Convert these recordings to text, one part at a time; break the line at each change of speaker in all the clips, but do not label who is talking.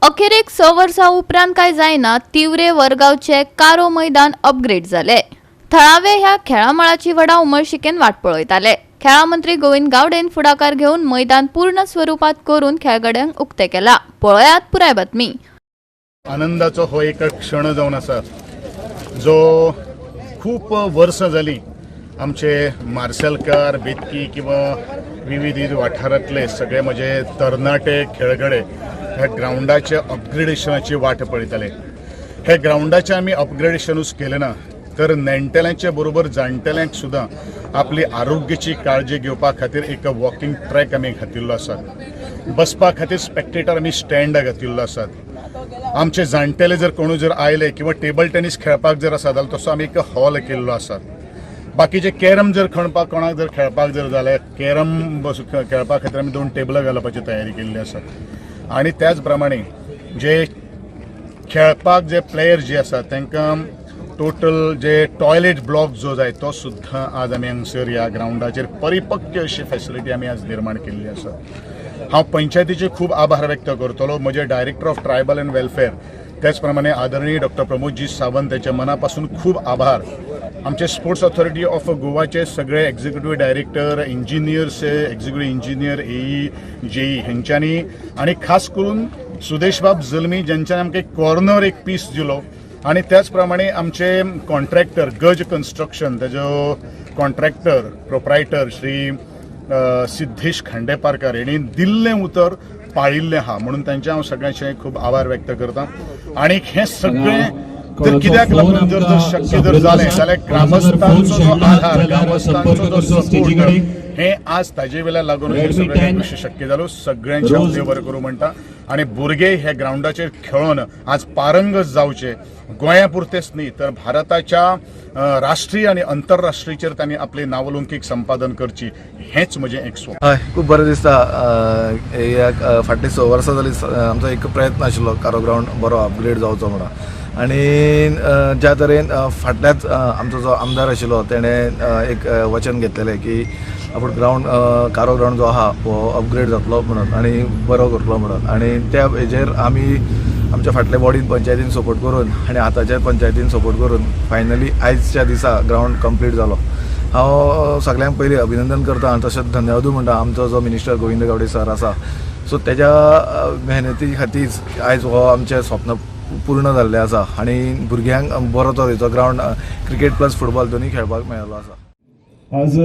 अखेरेक 6 वर्सां उपरांत काय जायना तिवरे वरगांवचे कारो मैदान अपग्रेड जाले. थळावे ह्या खेळामळाची व्हडा उमळशिकेन वाट पळयताले. खेळा मंत्री गोविंद गावडेन फुडाकार घेवन मैदान पूर्ण स्वरुपात करून खेळगड्यांक उक्ते केला. पळयात पुराय बातमी.
आनंदाचो हो एक क्षण जावन आसा, जो खूप वर्सां जालीं आमचे मार्सेलकार, बेतकी किंवा विविध वाठारांतले सगळे म्हजे तरणाटे खेळगडे ह्या ग्रावंडाच्या अपग्रेडेशनाची वाट पळयताले. हे ग्रावंडाचें आमी अपग्रेडेशनूच केलें ना, तर नेणटेल्यांचे बरोबर जाणटेल्यांक सुद्दां आपली आरोग्याची काळजी घेवपा खातीर एक वॉकिंग ट्रॅक आमी घातिल्लो आसा. बसपा खातीर स्पेक्टेटर आमी स्टँड घातिल्लो आसात. आमचे जाणटेले जर कोणूय जर आयले किंवा टेबल टेनीस खेळपाक जर आसा जाल्यार तसो आमी एक हॉल केल्लो आसा. बाकीचे कॅरम जर खणपाक कोणाक जर खेळपाक जर जाल्यार कॅरम बस खेळपा खातीर आमी 2 टेबलां घालपाची तयारी केल्ली आसा. आनी त्याच प्रमाणे जे खेळपाक जे प्लेयर जे आसा तांकां टोटल जे टॉयलेट ब्लॉक जो जाय तो सुद्दां आज आमी हांगसर ह्या ग्रावंडाचेर परिपक्व अशी फॅसिलिटी आमी आज निर्माण केल्ली आसा. हांव पंचायतीचे खूब आभार व्यक्त करतलो. म्हजे director of tribal and welfare, त्याच प्रमाणे आदरणीय डॉक्टर प्रमोदजी सावंत, त्याच्या मनापासून खूब आभार. आमचे स्पोर्ट्स ऑथॉरिटी ऑफ गोवाचे सगळे executive director, engineers, executive engineer, AE, JE हेंच्यांनी आनी खास करून सुदेशबाब जल्मी ज्यांच्यानी आमकां एक कॉर्नर एक पीस दिलो. आनी त्याच प्रमाणे आमचे कॉन्ट्रॅक्टर गज कन्स्ट्रक्शन, तेजो कॉन्ट्रॅक्टर प्रोप्रायटर श्री सिद्धेश खांडेपारकर हेणी दिल्लें उतर पाळिल्लें आहा, म्हणून तांचे हांव सगळ्यांचे खूब आभार व्यक्त करता. आनी हें सगळें जर कित्याक लागून जर जर शक्य जर जालें जाल्यार ग्रामस्थांचो जो आधार, ग्रामस्थांचो जो सपोर्ट, हे आज ताजे वेल्यान लागून हें सगळें कशें शक्य जालो. सगळ्यांचे हांव देव बरें करूं म्हणटा. आनी भुरगे हे ग्रावंडाचेर खेळोन आज पारंगत जावचे, गोंया पुरतेच न्ही तर भारताच्या राष्ट्रीय आनी अंतरराष्ट्रीयचेर तांणी आपली नावलौकीक संपादन करची, हेंच म्हजें एक स्वप्न.
हय, खूब बरें दिसता. ह्या फाटलीं 6 वर्सां जालीं आमचो एक प्रयत्न आशिल्लो कारो ग्रावंड बरो अपग्रेड जावचो म्हणून. आनी ज्या तरेन फाटल्याच आमचो जो आमदार आशिल्लो तेणें एक वचन घेतलेलें की आपूण ग्रावंड, कारो ग्रावंड जो आहा हो अपग्रेड जातलो म्हणून आनी बरो करतलो म्हणून. आनी त्या हेजेर आमी आमच्या फाटल्या बॉडीन पंचायतीन सपोर्ट करून आनी आतांच्या पंचायतीन सपोर्ट करून फायनली आयजच्या दिसा ग्रावंड कंप्लीट जालो. हांव सगळ्यांक पयलीं अभिनंदन करता आनी तशेंच धन्यवादूय म्हणटा आमचो जो मिनिस्टर गोविंद गावडे सर आसा, सो तेज्या मेहनती खातीर आयज हो आमचें स्वप्न पूर्ण जाल्लें आसा आनी भुरग्यांक बरो तरेचो ग्रावंड क्रिकेट प्लस फुटबॉल दोनूय खेळपाक मेळिल्लो आसा.
आज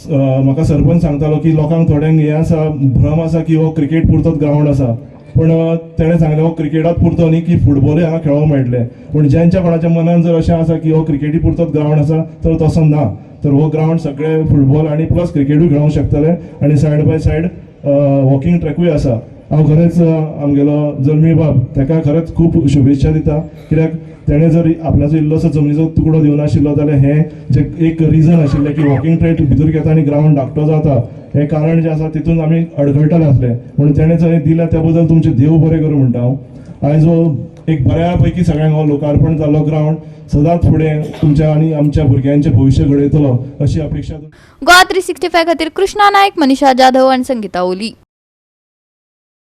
म्हाका सरपंच सांगतालो की लोकांक थोड्यांक हें आसा, भ्रम आसा की हो क्रिकेट पुरतोच ग्रावंड आसा. पूण तेणें सांगलें हो क्रिकेटात पुरतो न्ही की फुटबॉलूय हांगा खेळोंक मेळटलें. पूण ज्यांच्या कोणाच्या मनान जर अशें आसा की हो क्रिकेटी पुरतोच ग्रावंड आसा, तर तसो ना. तर हो ग्रावंड सगळे फुटबॉल आनी प्लस क्रिकेटूय खेळोंक शकतले आनी सायड बाय सायड वॉकिंग ट्रॅकूय आसा. हांव खरेंच आमगेलो जल्मी बाब ताका खरेंच खूब शुभेच्छा दिता, कित्याक तेणें जर आपल्याचो इल्लोसो जमनीचो तुकडो दिवनाशिल्लो जाल्यार हें जें एक रिजन आशिल्लें की वॉकिंग ट्रॅक भितर घेता आनी ग्रावंड धाकटो जाता, हें कारण जें आसा तितून आमी अडखळटले आसले. म्हणून तेणें जर दिलां त्या बद्दल तुमचें देव बरें करूं म्हणटा हांव. आयज हो एक बऱ्या पैकी सगळ्यांक हो लोकार्पण जाल्लो ग्रावंड सदांच फुडें तुमच्या आनी आमच्या भुरग्यांचें भविश्य घडयतलो अशी अपेक्षा.
गोवा 365 खातीर कृष्णा नायक, मनीषा जाधव आनी संगीता ओली.